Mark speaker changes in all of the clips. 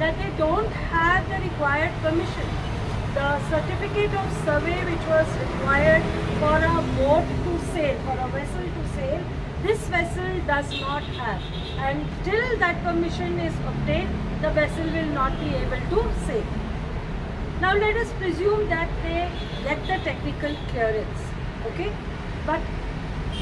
Speaker 1: that they don't have the required permission. The certificate of survey which was required for a boat to sail, for a vessel to sail, this vessel does not have. And till that permission is obtained, the vessel will not be able to sail. Now let us presume that they get the technical clearance, okay? But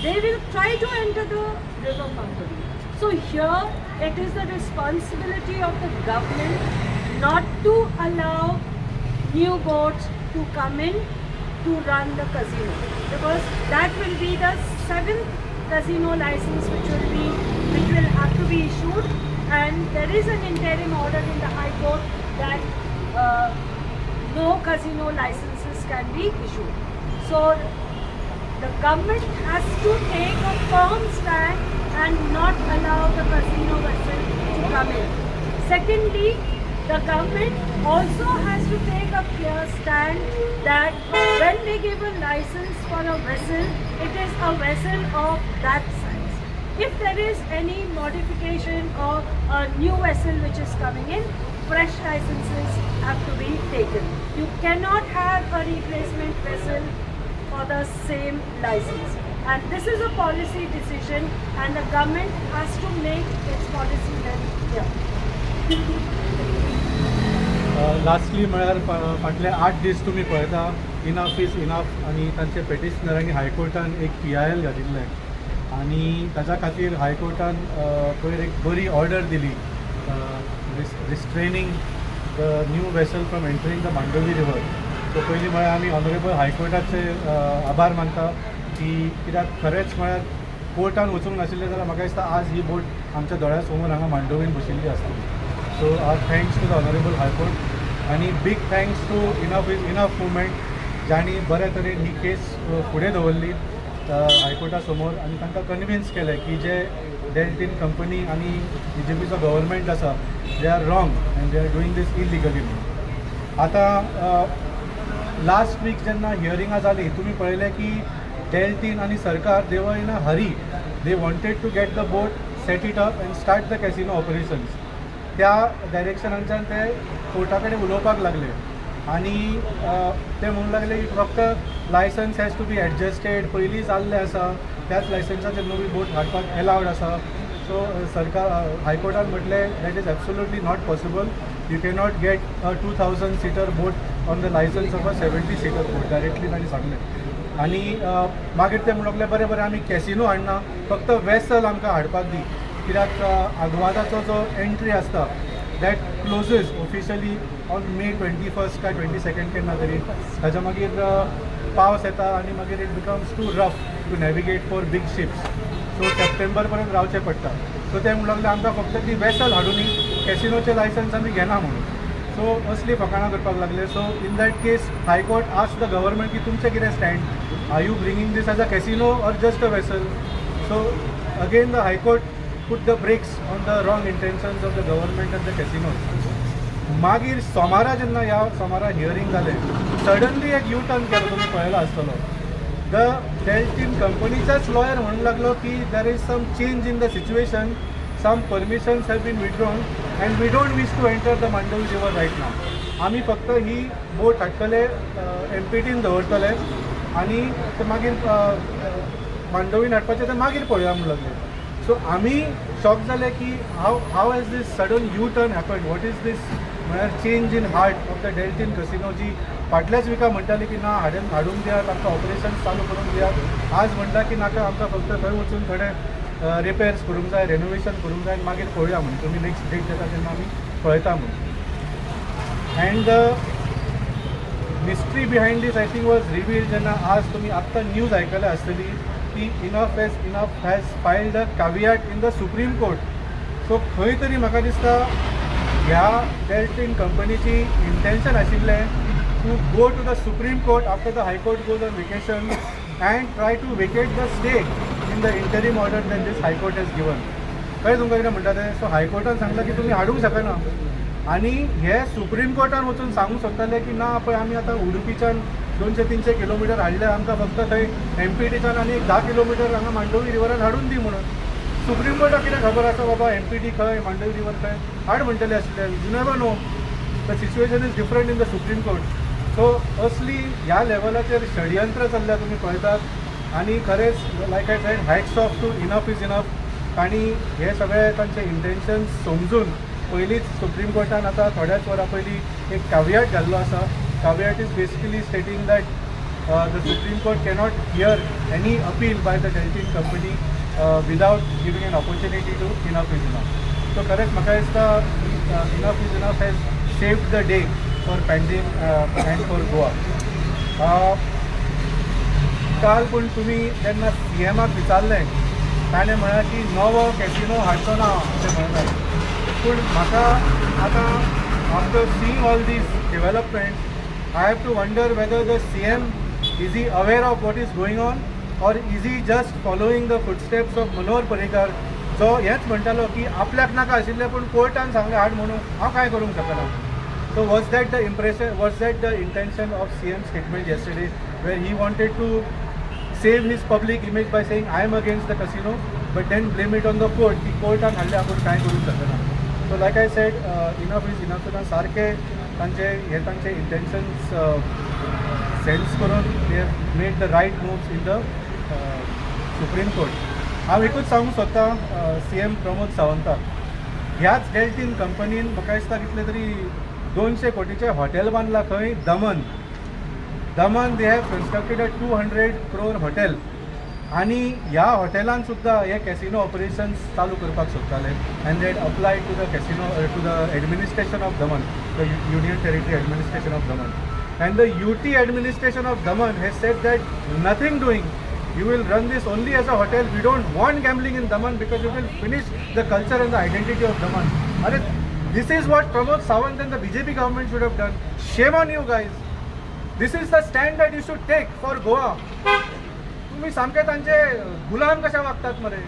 Speaker 1: they will try to enter the river Mandovi. So here it is the responsibility of the government not to allow new boats to come in to run the casino, because that will be the 7th casino license which will have to be issued, and there is an interim order in the High Court that no casino licenses can be issued. So the government has to take a firm stand and not allow the casino vessel to come in. Secondly, the government also has to take a clear stand that when they give a license for a vessel, it is a vessel of that size. If there is any modification or a new vessel which is coming in, fresh licenses have to be taken. You cannot have a replacement vessel for the same license. And this is a policy decision, and the government has to make its policy very clear.
Speaker 2: Lastly म्हळ्यार फाटले 8 दीस तुमी पळयता enough is enough आनी तांचे पेटिशनरांनी हायकोर्टान एक PIL घातिल्लें आनी ताच्या खातीर हायकोर्टान पयर एक बरी ऑर्डर दिली restraining the new vessel from entering the Mandovi river. So पयलीं म्हळ्यार आमी ऑनरेबल हायकोर्टाचे आभार मानता की कित्याक खरेंच म्हळ्यार कोर्टान वचूंक नाशिल्लें जाल्यार म्हाका दिसता आज ही बोट आमच्या दोळ्या समोर हांगा मांडोवीन बशिल्ली आसतली. So our thanks to the honourable high court आनी big thanks to enough is enough movement जांणी बरे तरेन ही केस फुडें दवरली हायकोर्टा समोर आनी तांकां कन्विन्स केलें की जे डेल्टीन कंपनी आनी बीजेपीचो गव्हर्मेंट आसा they are wrong and they are doing this illegally. आतां लास्ट वीक जेन्ना हियरिंगां जालीं तुमी पळयलें की डेल्टीन आनी सरकार they were in a hurry, they wanted to get the boat set it up and start the casino operations. त्या डायरेक्शनांच्यान ते कोर्टा कडेन उलोवपाक लागले आनी ते म्हणूंक लागले की फक्त licence has to be adjusted, पयलीं जाल्लें आसा त्याच लायसन्साचेर नवी बोट हाडपाक एलावड आसा. सो सरकार हायकोर्टान म्हटलें that is absolutely not possible, you cannot get a 2000 seater boat on the licence of a 70 seater boat directly तांणी सांगलें. आनी मागीर ते म्हणूंक लागले बरें बरें आमी कॅसिनो हाडना, फक्त वेसल आमकां हाडपाक दी, कित्याक आगवादाचो जो एंट्री आसता that closes officially on May 21 काय 22 केन्ना तरी, ताच्या मागीर पावस येता आनी मागीर it becomes too rough to navigate for big ships, so September पर्यंत रावचें पडटा. सो ते म्हणूंक लागले आमकां फक्त ती वेसल हाडुनी, कॅसिनोचें लायसन्स आमी घेना म्हणून. सो असली फकाणां करपाक लागले. So in that case high court ask the government की तुमचें कितें stand, are you bringing this as a casino or just a vessel. So again the high court put the brakes on the wrong intentions of the government and the casinos. मागीर सोमारा जेन्ना ह्या सोमारा hearing जालें suddenly एक U turn केलो, तुमी पळयला आसतलो. The डेल्टीन कंपनीचाच लॉयर म्हणूंक लागलो की there is some change in the situation, some permissions have been withdrawn and we don't wish to enter the Mandovi river right now. आमी फक्त ही बोट हाडटले MPTन दवरतले आनी ते मागीर मांडोवीन हाडपाचें ते मागीर पळोवया म्हणूंक लागले. सो आमी शॉक जाले की how has this sudden U turn happen, what is this म्हळ्यार change in heart of the Deltin casino जी फाटल्याच विका म्हणटाली की ना हाडून दियात, आमकां ऑपरेशन चालू करूंक दियात, आज म्हणटा की नाका आमकां फक्त थंय वचून थोडे रिपेर्स करूंक जाय, रेनोवेशन करूंक जाय आनी मागीर पळोवया म्हूण, तुमी नेक्स्ट डेट येता तेन्ना आमी पळयता म्हूण. And the mystery behind this I think was revealed जेन्ना आज तुमी आत्तां न्यूज आयकल्या आसतली की enough is enough has filed a caveat in the supreme court. So खंय तरी म्हाका दिसता ह्या डेल्टीन कंपनीची इंटेन्शन आशिल्लें to go to the supreme court after the high court goes on vacation and try to vacate the stay in the interim order that this high court has given. कळ्ळें तुमकां कितें म्हणटा तें? सो हायकोर्टान सांगलां की तुमी हाडूंक शकना आनी हे सुप्रीम कोर्टान वचून सांगूंक सोदताले की ना पळय आमी आतां उडुपीच्यान 200-300 किलोमिटर हाडले, आमकां फक्त थंय MPTच्यान आनी एक 10 किलोमिटर हांगा मांडोवी रिवरान हाडून दी म्हणून. सुप्रीम कोर्टाक कितें खबर आसा बाबा एमपीटी खंय, मांडवी रिवर खंय हाड म्हणटले आशिल्ले. You never know, the situation is different in the Supreme Court. So असली ह्या लेवलाचेर षडयंत्र चल्ल्या तुमी पळयतात. आनी खरेंच like I said, hats off to Enough is Enough. आनी हे सगळे तांचे इंटेन्शन्स समजून पयलींच सुप्रीम कोर्टान आतां थोड्याच वरां पयलीं एक कावियाट घाल्लो आसा. Caveat is basically stating that the Supreme Court cannot hear any appeal by the Deltin company without giving an opportunity to Enough is Enough. So खरेंच म्हाका दिसता Enough is Enough has saved the day for Panjim and for Goa. काल पूण तुमी जेन्ना C एमाक विचारलें ताणें म्हळ्यार की नवो कॅसिनो हाडचो ना अशें म्हणलें. पूण म्हाका आतां after seeing all these developments I have to wonder whether the CM is he aware of what is going on or is he just following the footsteps of Manohar Parrikar, जो हेंच म्हणटालो की आपल्याक नाका आशिल्लें पूण कोर्टान सांगलें हाड म्हणून हांव कांय करूंक शकना. So was that the impression, was that the intention of CM statement yesterday where he wanted to save his public image by saying I am against the casino but then blame it on the court की कोर्टान हाडलें आपूण कांय करूंक शकना. So like I said, enough is enough. सारके तांचे हे तांचे इंटेन्शन्स सेन्स करून they have made the right moves in the Supreme Court. हांव एकूच सांगूंक सोदतां सी एम प्रमोद सावंताक, ह्याच डेल्टीन कंपनीन म्हाका दिसता कितले तरी 200 कोटीचें हॉटेल बांदलां खंय, दमन. दमन they have constructed a 200 crore hotel आनी ह्या हॉटेलान सुद्दां हे कॅसिनो ऑपरेशन्स चालू करपाक सोदताले and they apply to the casino to the administration of Daman, the union territory administration of Daman. And the UT administration of Daman has said that nothing doing, you will run this only as a hotel, we don't want gambling in Daman because you will finish the culture and the identity of Daman. Arey, this is what Pramod Sawant and the BJP government should have done. Shame on you guys. This is the stand that you should take for Goa. तुम्ही सामके तांचे गुलाम कशा वागतात मरे.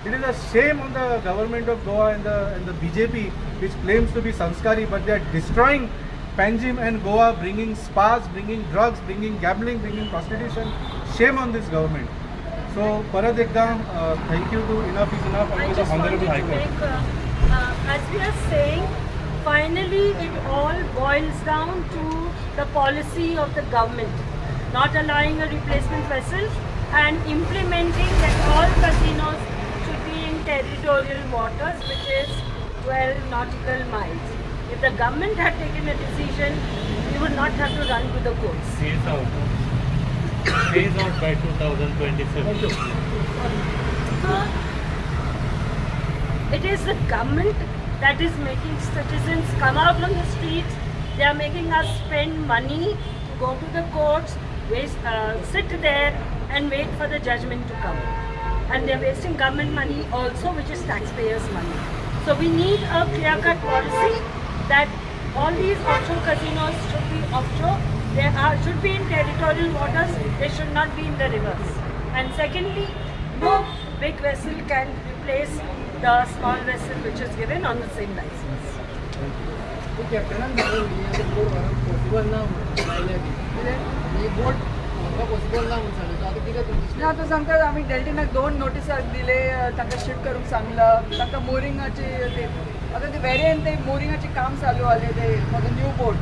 Speaker 2: It is a shame on the government of Goa and the BJP which claims to be sanskari but they are destroying Panjim and Goa, bringing spas, bringing drugs, bringing gambling, bringing prostitution. Shame on this government. So परत एकदा thank you to Enough is Enough and to the Honorable High Court.
Speaker 1: As we are saying, finally it all boils down to the policy of the government, not allowing a replacement vessel and implementing that all casinos should be in territorial waters, which is 12 nautical miles. If the government had taken a decision, we would not have to run to the courts.
Speaker 3: Phase out. Phase out by 2027.
Speaker 1: So, it is the government that is making citizens come out on the streets. They are making us spend money to go to the courts, waste, sit there and wait for the judgment to come. And they are wasting government money also, which is taxpayers' money. So we need a clear-cut policy that all these offshore casinos should be offshore. They should be in territorial waters, they should not be in the rivers. And secondly, no big vessel can replace the small vessel which is given on the same license.
Speaker 4: ना तो सांगतात आमी डेल्टीनाक 2 नोटिसां दिले, तांकां shift करूंक सांगलां, तांकां मोरिंगाची आतां ते वेरियन ते मोरिंगाचें काम चालू आसलें ते फॉर the new boat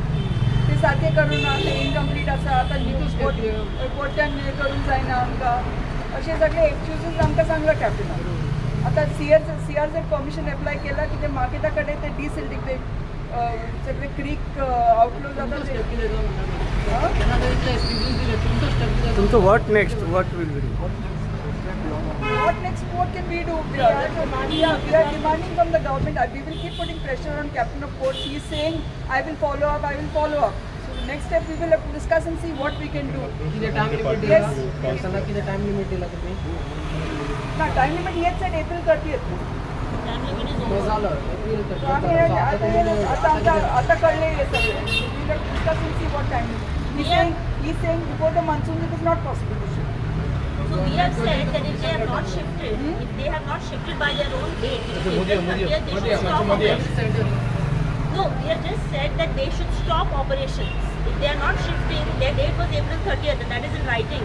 Speaker 4: ते सारकें करूं ना, ते इनकम्प्लीट आसा, आतां न्यू बोट बोट्यान करूंक जायना आमकां, अशें सगळे एक्सक्युजीस आमकां सांगलां कॅप्टनान. आतां C R Z permission apply केला कितें मार्केटा कडेन ते डिसिल्टींग ते सगळे क्रीक आउटफ्लो जाता.
Speaker 5: तुमचं what next, what will be?
Speaker 4: What next, what can we do? We are demanding from the government. We will keep putting pressure on Captain of Port. He is saying, I will follow up, I will follow up. So the next step we will discuss and see what we can do. Yes.
Speaker 5: Time limit दिला तुम्ही?
Speaker 4: ना, time limit he has said April 30th. आता कळले हे सगळे. We will discuss and see what time limit. He is saying before the monsoon it is not possible to shift.
Speaker 6: So we have said that if they have not shifted, if they have not shifted by their own date, April 30th, they should stop operations. No, we have just said that they should stop operations. If they are not shifting, their date was April 30th, and that is in writing.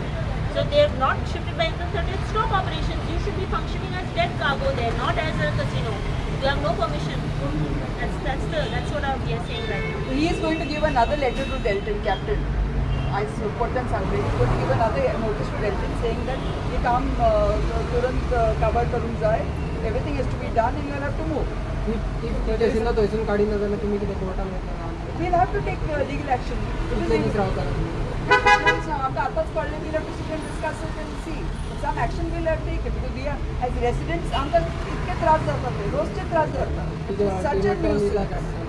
Speaker 6: So So they have not shifted by April 30th. Stop operations. You should be functioning as dead cargo there, not as a casino. You have no permission. That's what we are saying right now.
Speaker 4: He is going to give another letter to Deltin captain. I support them सांगले. He is going to give another notice to Deltin saying that हे काम तुरंत काबार करूंक जाय. Everything has to be done and you will have to move.
Speaker 5: If ते casino थंयसून काडिना जाल्यार तुमी कितें कोर्टान वयतले?
Speaker 4: We'll have to take legal action.
Speaker 5: कितले दीस रावता तुमी?
Speaker 4: आमकां आतांच कळ्ळें. We'll have to sit and discuss it and see. Some action we'll have taken because we are as residents आमकां इतके त्रास जातात, रोजचे त्रास जातात. Such a nuisance.